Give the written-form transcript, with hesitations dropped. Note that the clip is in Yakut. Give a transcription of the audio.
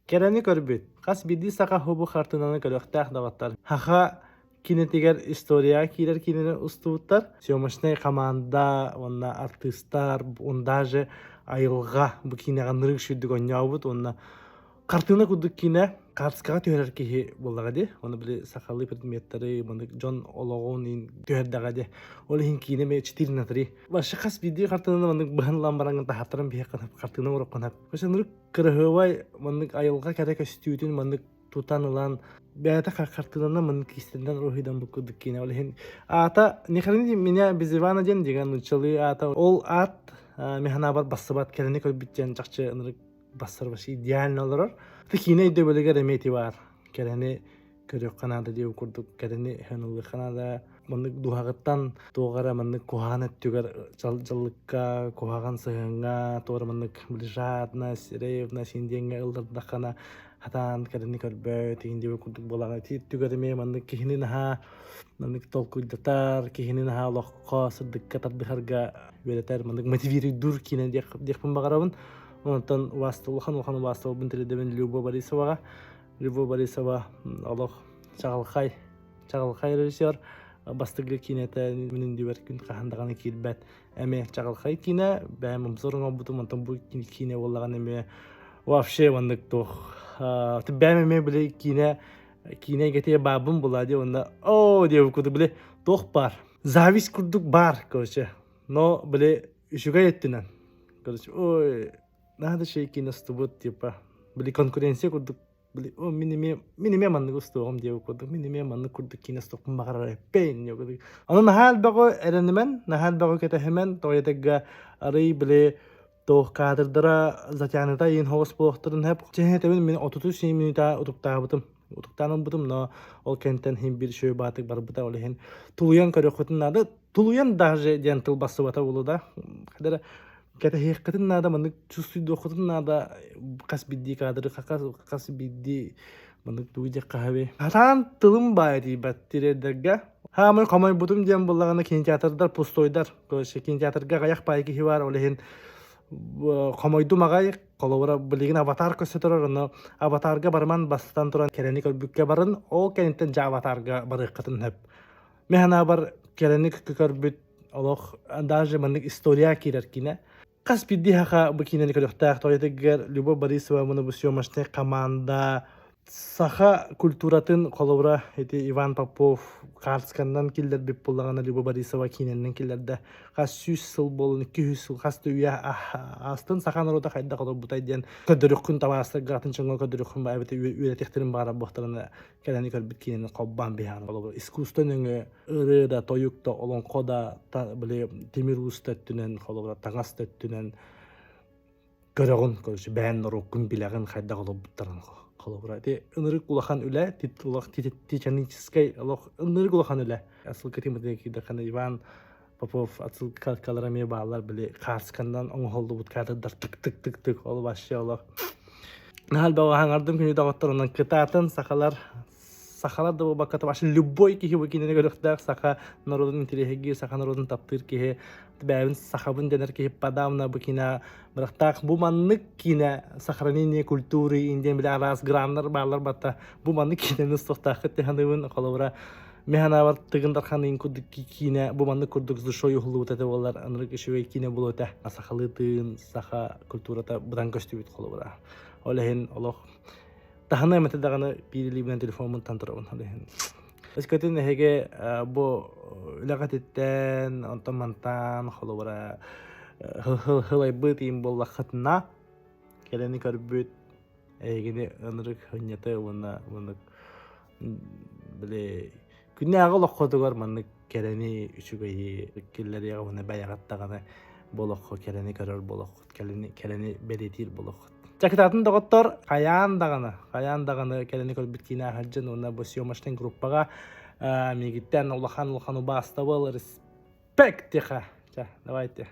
Кэрэни көрбүт, хас биирдии саха хубу хартыынаны көрүөхтээх доҕоттор. Хаха кинэтигэр историяҕа киирэр киинэни устубуттар. Съемочнай команда уонна артыыстар, он даже айылҕа бу киинэҕэ нырык сүрдүк оонньообут уонна хартыына курдук киинэ хаартыскаҕа түһэрэр киһи буоллаҕа дии. Ону били сахалыы предметтары, маннык дьон олоҕун түһэрдэҕэ дии. Ол иһин киинэ эмиэ 4 на 3. Вообще хас биирдии хартыынаны маннык быһан ылан бараҥҥын таһааттаран биһиэхэ хартыына оҥоруоххун сөп. Вообще нырык кыраһыабай маннык айылҕа кэрэ көстүүтүн маннык тутан ылан бэйэтэ хартыынанан маннык киистэнэн уруһуйдан бу курдук киинэ ол иһин аата не храните меня без Ивана диэн деген нууччалыы аата ол аат механабар бассыбат кэлини көрбүт диэн чахчы ынырык бассар вообще идеально олорор киинэ өйдөбүлүгэр эмиэ ити баар кэрэни көрүөххэ наада диэбит курдук кэрэни ылыахха наада маннык дууһаҕыттан туох эрэ маннык куһаҕан өттүгэр дьаллыкка куһаҕан сыһыаҥҥа туох эрэ маннык жадность ревность диэҥҥэ ыллардаххына хатаан кэрэни көрбөт игин диэбит курдук буолаҕын ити өттүгэр эмиэ маннык киһини наһаа маннык толкуйдатар киһини наһаа олоххо сырдыкка тардыһарга үөрэтэр маннык мотивируйдуур киинэ диэхпин баҕарабын онтон улахан улахан убаастабылбын тириэрдэбин Люба Борисоваҕа Люба Борисова олох чаҕылхай, чаҕылхай режиссер. Бастакы киинэтэ мин иннибэр күн хаһан даҕаны киирбэт. Эмиэ чаҕылхай киинэ, бэйэм обзор оҥорбутум, онтон бу киинэ буоллаҕына эмиэ вообще маннык туох бэйэм эмиэ били киинэ киинэ эйгэтигэр баабын буолаа дии уонна оо диэбит курдук били туох баар зависть курдук баар короче но били үчүгэй өттүнэн короче ой наһаа да үчүгэй киинэ устубут типа били конкуренция курдук били о мин эмиэ мин эмиэ маннык устуоҕум диэбит курдук мин эмиэ маннык курдук киинэ устуохпун баҕарар эппэйин диэбит курдук ону наһаа элбэҕи эрэнимэн наһаа элбэҕи кэтэһимэн тоҕо арый били туох кадрдара затянута иин хоҕус буолуохтарын сөп чэһин мин 33 минута утуктаабытым утуктаан ылбытым но ол кэнтэн иһин биир үчүгэй баатык барбыта ол иһин тулуйан көрүөххүтүн наада тулуйан даже диэн тыл бассыбата буолуо да Кэтэһиэххитин наада, маннык чувствуйдуоххутун наада хас биирдии кадры, хас биирдии маннык тугу диэххэ сөбүй. Хатаан тылым баайа тиийбэт тириэрдэргэ. Хаамай хомойбутум диэн буоллаҕына кинотеатрдар пустойдар. Короче, кинотеатрга аҕыйах баай киһи баар, ол иһин хомойдум аҕай. Холобура, билигин аватар көстө турар, ону аватарга барыман бастатан туран кэрэни көрбүккэ барын, ол кэнниттэн дьэ аватарга барыаххытын сөп. Мин санаабар кэрэни көрбүт олох даже маннык история киирэр киинэ. Хас биирдии саха бу киинэни көрүөхтээх тоҕо Любовь Борисова муну бу съемочная команда саха культуратын холобура ити Иван Попов хаартысканнан киллэрбит буоллаҕына Люба Борисова киинэннэн киллэрдэ хас сүүс сыл буолун 200 сыл хас да үйэ аастын саха норуота хайдах олорбутай диэн көрдөрүөххүн табаарыстарга атын дьоҥҥо көрдөрүөххүн баа эбэтэр үөрэтиэхтэрин баҕарар буолтарына кэлэни көрбүт киинэни холбоон биһаан холобур искусство нөҥүө ырыа да тойук да олоҥхо да били тимир уус да өттүнэн холобура таҥас да өттүнэн көрөҕүн короче бэйэн норуоккун билэҕин хайдах олорбуттарын холобура ити ынырык улахан үлэ олох титаническай олох ынырык улахан үлэ ссылка тимир киирдэххинэ Иван Попов отсылкалара эмиэ бааллар били хаартысканан оҥоһуллубут кадрдар тык тык тык тык ол вообще олох наһаа элбэҕи хаҥардым күнү доҕоттор онон кытаатын сахалар сахалар да буолбакка вообще любой киһи бу кинини көрүөхтээх саха норуотун интириэһиргиир саха норуотун таптыыр киһи бэйэбин сахабын дэнэр киһи подавно бу киинэ бырахтаах бу маннык киинэ сохранение культуры индиан били араас граннар бааллар батта бу маннык киинэни устуохтааххыт дии саныыбын холобура Мин санаабар Тыгын Дархан ыйын курдук киинэ бу маннык курдук с душой уһуллубут этэ буоллар ынырык үчүгэй киинэ буолуо этэ. Сахалыы тыын, саха культурата быдан көстүбүт холобура. Ол иһин олох таһына эмэтэ даҕаны биир илиибинэн телефоммун турабын ол иһин. Өскөтүн эһиги бу үлэҕититтэн, онтон мантан холобура хылайбыт иин буоллаххытына кэлэни көрбүт эһигини ынырык ынньата уонна маннык били күннээҕи олоххотугар маннык кэрэни үчүгэйи киллэриэҕэ уонна бэйэҕит даҕаны бу олоххо кэрэни көрөр буолуоххут кэлини кэрэни бэлиэтиир буолуоххут Чакытаатын доҕоттор хайаан даҕаны хайаан даҕаны кэрэни көрбүт киинэ сылдьын уонна бу съемочнай группаҕа миигиттэн улахан улахан убаастабыл респект тиха. Чэ, давайте.